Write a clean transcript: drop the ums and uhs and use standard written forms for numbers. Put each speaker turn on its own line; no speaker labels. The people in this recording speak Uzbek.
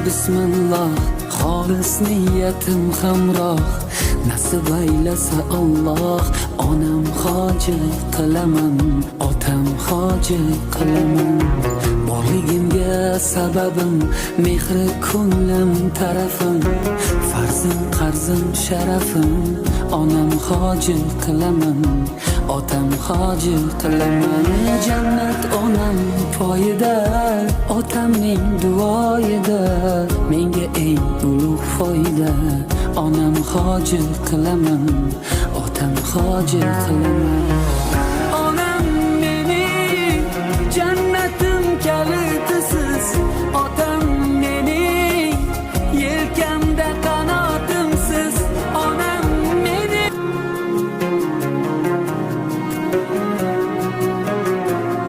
Bismillah, xolis niyatim hamroh. Nasib aylasa Alloh, onam hoji qilaman, otam hoji qilaman. Borligimga sababim, mehri ko'nglim tarafim, farzim, qarzim, sharafim. Onam hoji qilaman, otam hoji qilaman. Jannat onam poyida, otamning duoyida, menga eng ulug' foyda. Onam hoji qilaman, otam hoji qilaman.